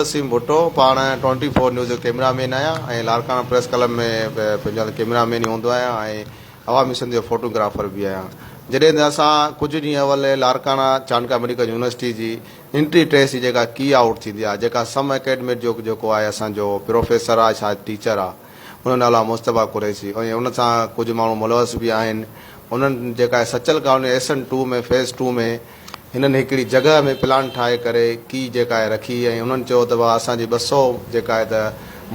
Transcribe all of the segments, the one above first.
وسيم ڀٽو پاڻ twenty four news جو camera man آهيان ۽ لاڙڪاڻا پريس ڪلب ۾ به پنهنجو ڪئميرا مين ئي هوندو آهيان ۽ عوامي سنڌ جو فوٽو گرافر به آهيان. جڏهن ته اسان ڪجهه ڏينهن اول لاڙڪاڻا چانڊڪا ميڊيڪل يونيورسٽي جي انٽري ٽيسٽ جي جيڪا ڪي آئوٽ ٿيندي آهي جيڪا سم اڪيڊمي جو جيڪو آهي اسان جو پروفيسر آهي شايد ٽيچر آهي ان جو نالو آهي مصطفيٰ قريشي ۽ ان سان ڪجهه ماڻهو ملوث به آهن انهن جيڪا Sachal colony S N two ۾ phase two ۾ هنن هڪڙي جڳهه ۾ پلان ٺاهي ڪري ڪي جيڪا آهي رکي ۽ انهن چيو ته ڀاء اسان جي 200 جيڪا آهي ته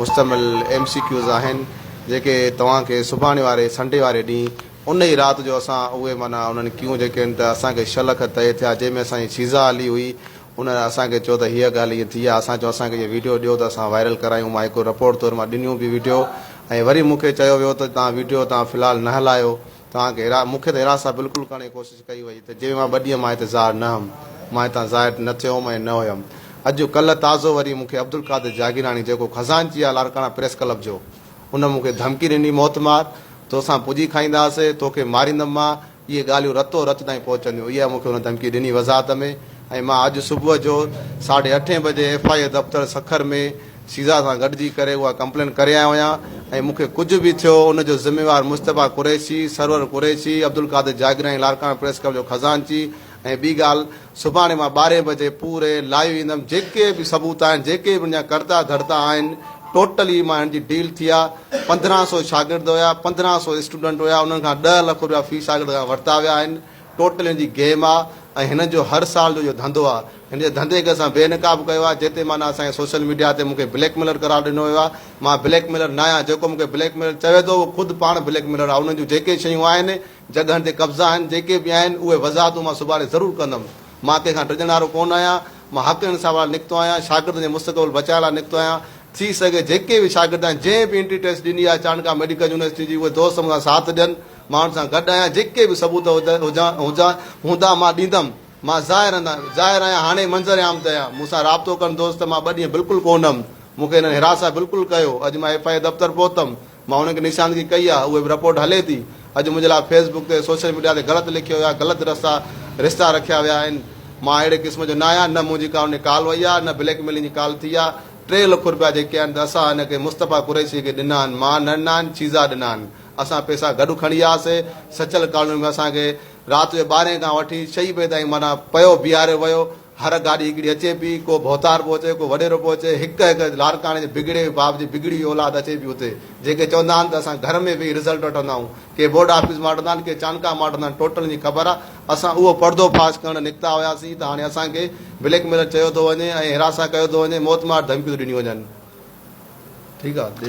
مشتمل ايم سي ڪيوز آهن جيڪي توهان کي سڀاڻي واري سنڊي واري ڏينهن ان ئي رات جو اسان اهي معنيٰ انهن ڪيون جيڪي آهن ته اسان کي ڇهه لک طئي ٿيا جنهن ۾ اسان جي شيزا علي هئي ان اسان کي چيو ته هيء ڳالهه ائين ٿي آهي اسان چيو اسان کي اهي ويڊيو ڏيو ته اسان وائرل ڪرايون مان هڪ رپورٽ طور مان ڏنيون به ويڊيو ۽ وري مون کي چيو ويو ته توهان ويڊيو توهان في الحال نه هلايو توهان کي مون کي ته حراسان بلڪل ڪرڻ جي ڪوشش ڪئي وئي ته جنهن مان ٻه ڏينهن مان هتي ظاهر نه هئم. مان هتان ظاهر نه ٿيو هئم ۽ نه هيم. اڄ ڪلهه تازو وري مون کي عبدالقادر جاگيراڻي جيڪو خزانچي آهي لاڙڪاڻا پريس ڪلب جو ان مون کي ڌمڪي ڏني موتمار توسان پڄي کائينداسين، توکي ماريندم مان، اهي ڳالهيون رتو رت تائين پهچنديون. اها مون کي هن ڌمڪي ڏني وضاحت ۾ ۽ مان اڄ صبح جو ساڍي اٺين بجي ايف I اي دفتر سکر ۾ شيزا سان گڏجي ڪري اها ڪمپلين ڪري آيو آهيان ۽ مون کي ڪجهه به ٿيو ان جو ذميوار مصطفيٰ قريشي، سرور قريشي، عبدالقادر جاگيراڻي لاڙڪاڻو پريس ڪلب جو خزانچي ۽ ٻي ڳالهه سڀاڻي مان ٻارهين بجي پوري لائيو ايندم جيڪي به ثبوت آهن جيڪي به ان جا ڪرتا ڌرتا آهن ٽوٽلي مان هن جي ڊيل ٿي آ 1500 شاگرد هيا 1500 اسٽوڊنٽ هيا انهن کان 10 لک روپيا في شاگرد کان ورتا ويا آهن ٽوٽل هن جي گيم آ ۽ هن جو هر سال جو اهو ڌنڌو آ. هن جي ڌنڌي کي اسان بي نقاب ڪيو آ جنهن تي معنيٰ اسان کي سوشل ميڊيا تي مون کي بليڪ ميلر قرار ڏنو ويو آ. مان بليڪ ميلر ناهيان جيڪو مون کي بليڪ ميلر چوي ٿو اهو خود پاڻ بليڪ ميلر آ. انهن جون جيڪي شيون آهن جڳهن تي قبضا آهن جيڪي به آهن اهي وضاحتون مان سڀاڻي ضرور ڪندم. مان ڪنهن کان ڊڄڻ وارو ڪونه آهيان. مان حق انصاف لاء نڪتو آهيان. شاگردن جي مستقبل بچائڻ لاء نڪتو آهيان. ٿي سگهي جيڪي به شاگرد آهن جنهن به انٽري ٽيسٽ ڏني آهي چانڊڪا ميڊيڪل يونيورسٽي جي اهي دوست مون سان ساٿ ڏين. مان ان سان گڏ آهيان، جيڪي به ثبوت هجان هوندا مان ڏيندم، مان ظاهر ظاهر آهيان، هاڻي منظر عام تي آهيان، مون سان رابطو ڪن دوست، مان ٻه ڏينهن بلڪل ڪونه هيم، مون کي هنن هراسان بلڪل ڪيو، اڄ مان ايف I اي دفتر پهتم، مان انهن کي نشاندگي ڪئي آهي، اهي به رپورٽ هلي ٿي، اڄ منهنجي لاء فيس بڪ تي سوشل ميڊيا تي غلط لکيو ويو آهي، غلط رستا رشتا رکيا ويا آهن، مان اهڙي قسم جو نه آهيان، نه منهنجي ڪا انهي ڪال وئي آهي، نه بليڪ ميلنگ جي ڪال ٿي آهي، 3 لک روپيا جيڪي آهن ته اسان هن کي مصطفيٰ قريشي کي ڏنا آهن، مان نه ڏنا آهن، شيزا ڏنا آهن. اسان پئسا گڏ کڻي آياسي، سچل ڪالوني ۾ اسان کي رات جو ٻارهين کان وٺي ڇهين بجي تائين معنيٰ پيو بيهاريو ويو، هر گاڏي هڪڙي اچي پئي، ڪو ڀوتار پيو اچي، ڪو وڏيرو پيو اچي، هڪ هڪ لاڙڪاڻي جي بگڙي باب جي بگڙي اولاد اچي پئي اتي، جيڪي چوندا آهن ته اسان گهر ۾ ويهي رزلٽ وٺندا آهيون، ڪي بورڊ آفيس مان وٺندا آهن، ڪي چانڊڪا مان وٺندا آهن، ٽوٽل جي خبر آهي، اسان اهو پردو فاش ڪرڻ نڪتا هياسين ته هاڻي اسان کي بليڪ ميلر چيو ٿو وڃي ۽ هراسان ڪيو ٿو وڃي، موتمار ڌمڪيون ٿيون ڏنيون وڃن. ٺيڪ آهي.